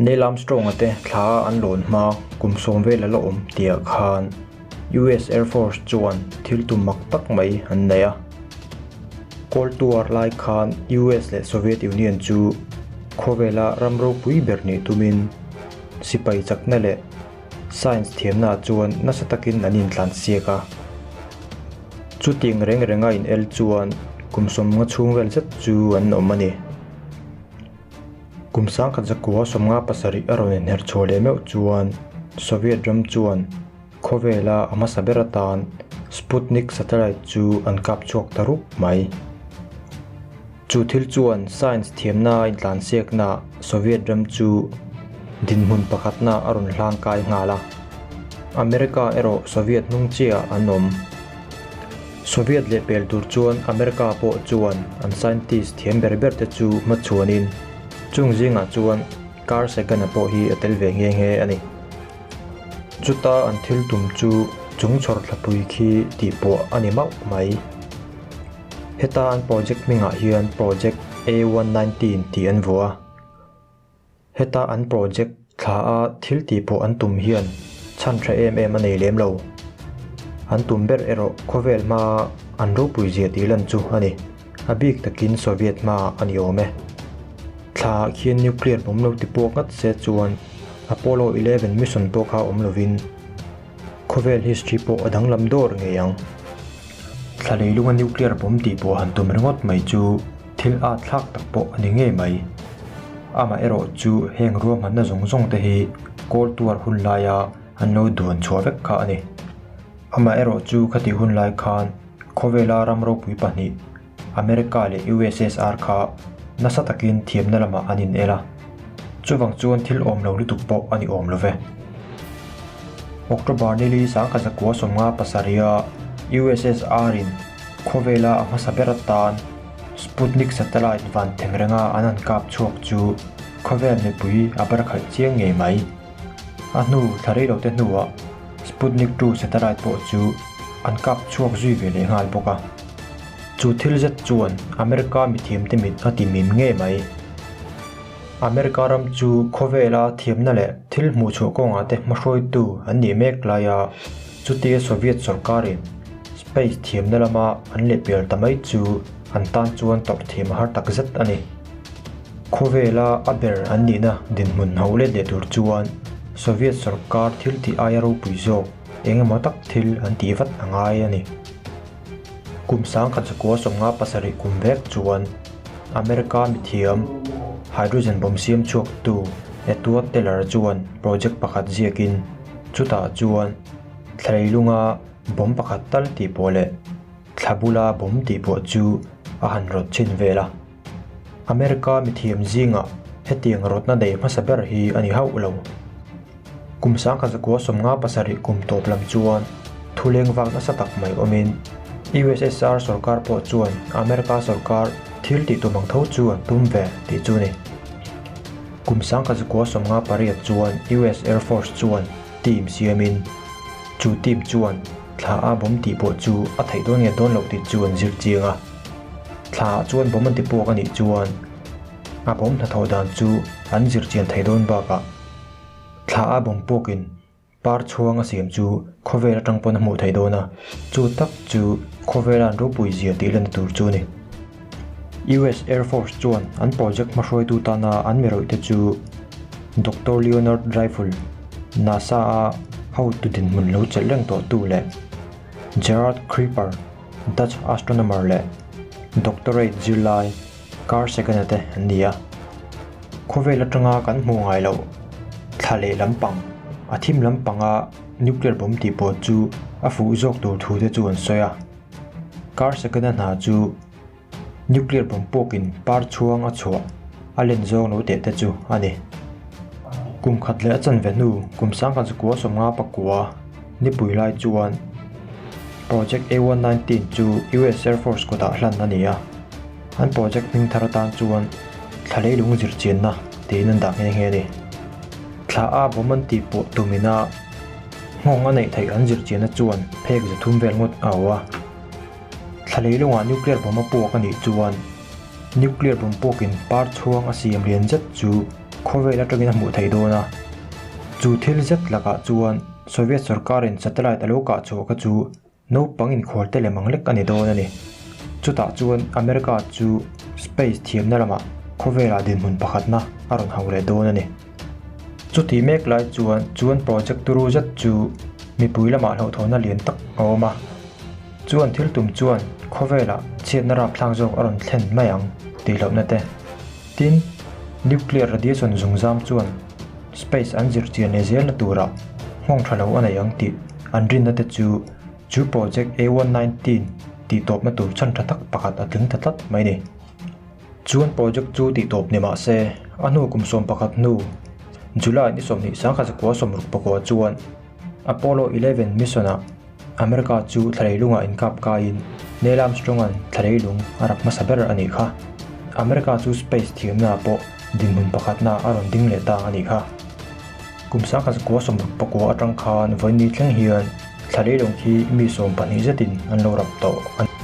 Neil Armstrong-a te thla a an lawn hma kum sawm vel a la awm tihah khan US Air Force chuan thil tum mak tak mai an nei a. Cold War lai khan US leh Soviet Union chu khawvela ram ropui ber nih tumin sipai chakna leh science thiamnaah chuan nasa takin an intlansiak a. Chutiang reng renga in el chuan kum sawmnga chhung vel zet chu an awm a ni. Kum sangkhat zakua 57 a rawn inher chhuah leh meuh chuan Soviet ram chuan khawvela a hmasa ber atan Sputnik satellite chu an kap chhuak ta rup mai. Chu thil chuan science thiamna a intlansiakna Soviet ram chu dinhmun pakhatna a rawn hlang kai nghal a. America erawh Soviet hnung chiahah an awm. Soviet leh pel tur chuan America pawh chuan an scientist thiam ber ber te chu hmachhuanin chung zingah chuan Carl Sagan-a pawh hi a tel ve nghe nghe a ni. Chuta an thil tum chu chung chhawr thlapui khi tih pawh a ni mauh mai. Heta an project hmingah hian Project A119 tih an vuah a. Heta an project thla a thil tih pawh an tum hian chhan tha em em a nei lem lo. An tum ber erawh khawvel hma an ropui zia tih lan chu a ni. A bik takin Soviet hma a ni awm e. Thla ah khian nuclear bomb lo ti puak ngat se chuan Apollo 11 mission pawh kha awm lovin khawvel history pawh a danglam dawr ngei ang. Thla leilunga nuclear bomb tih pawh han tum ringawt mai chu thil at thlak tak pawh a ni ngei mai. Amaherawh chu heng ruahmanna zawng zawng te hi Cold War hun laia an lo duan chhuah vek kha a ni. Amaherawh chu khatih hun lai khan khawvela ram ropui pahnih America leh USSR kha nasa takin thiamna lamah an in el a, chuvang chuan thil awm lo lutuk pawh a ni awm lo ve. October nili 1957 a USSR in khawvela a hmasa ber atan Sputnik satellite van theng renga an han kap chhuak chu khawvel mipui a barakhaih chiang ngei mai. A hnu thla rei lote hnuah Sputnik 2 satellite pawh chu an kap chhuak zui ve leh nghal bawk a. Chu thil zet chuan America mithiamte mit a ti mim ngei mai. America ram chu khawvela thiamna leh thil hmuh chhuah kawngah te hmahruaitu an nih mek laia chutia Soviet sorkarin space thiamna lama an lehpial ta mai chu an tan chuan tawrh thiam a har tak zet a ni. Khawvela a ber an nihna dinhmun ho let leh tur chuan Soviet sorkar thil tih aia ropui zawk eng emaw tak thil an tih vat a ngai a ni. Kum 1957 kum vek chuan America mithiam hydrogen bomb siam chhuaktu Edward Teller chuan project pakhat ziakin chutah chuan thlalei-lunga bomb pakhat tal tih pawh leh thla bula bomb tih pawh chu a han rawt chhin vel a. America mithiam zingah hetiang rawtna nei hmasa ber hi a ni hauh lo. Kum 1957 kum tawp lam chuan thuleng vak nasa tak mai awmin USSR sorkar pawh chuan America sorkar thil tih tum ang tho chu an tum ve tih chu ni. Kum 1958 chuan US Air Force chuan team siamin chu team chuan thla a bomb tih pawh chu a theih dawn nge dawn loh tih chu an zir chiang a. Thla ah chuan bomb an ti puak a nih chuan a bomb hnathawh dan chu an zir chian thei dawn bakah thla a bomb puakin par chhuang a siam chu khawvel atang pawn a hmuh theih dawn a, chu tak chu khawvela an ropui zia tih lanna tur chu a ni. US Air Force chuan an project hmahruaitu tana an mi rawih te chu Doctor Leonard Rifle, NASA a hotu dinhmun lo chelh reng tawhtu leh Gerard Creeper, Dutch astronomer leh doctorate zirlai Carl Sagan-a te an ni a. Khawvel atanga kan hmuh ngai loh thla leh lampang, a thim lampanga nuclear bomb tih pawh chu a fuh zawk tur thu te chu an sawi a. Carl Sagan-a hna chu Nuclear bomb pawkin par chhuang a chhuah a len zawng lo teh te chu a ni. Kum khat leh a chanve hnu kum 1959 nipui lai chuan Project A119 chu US Air Force kutah hlan a ni a, an project hming thar atan chuan thla leilung zirchianna tiin an dah nghe nghe a ni. Thla a bomb an tih pawh tumina nghawng a neih theih an zirchianna chuan phek 300 vel ngawt a awh a. Thla leilungah nuclear bomb a puak a nih chuan nuclear bomb puakin par chhuang a siam lian zet chu khawvel atangin a hmuh theih dawn a. Chu thil zet lakah chuan Soviet sorkarin satellite a lo kah chhuah kha chu naupang inkhual te lem ang lek a ni dawn a ni. Chutah chuan America chu space thiamna lamah khawvelah dinhmun pakhatna a rawn hauh leh dawn a ni. Chutih mek lai chuan chuan project turu zet chu mipui lamah hlauhthawnna lian tak a awm a. Chuan thil tum chuan khawvelah chhiatna rapthlak zawk a rawn thlen mai ang tih lohna te. Tin, nuclear radiation zungzam chuan space an zir chian leh zelna turah nghawng tha lo a nei ang tih an rinna te chu chu project A119 tih tawpna tur chhan tha tak pakhat a tling ta tlat mai ni. Chuan project chu tih tawp ni mah se, a hnu kum 11 hnu July ni 20 1964 chuan Apollo 11 mission-ah America chu thlarei lungah inkap kaiin Neil Armstrong-a'n thlarei lung a rap hmasa ber a nih kha. America chu space thiamnaah pawh dinhmun pakhatna a rawn ding leh ta a nih kha. Kum 1969 atang khan vawiin ni thleng hian thlarei lung khi mi 12 zetin an lo rap tawh a ni.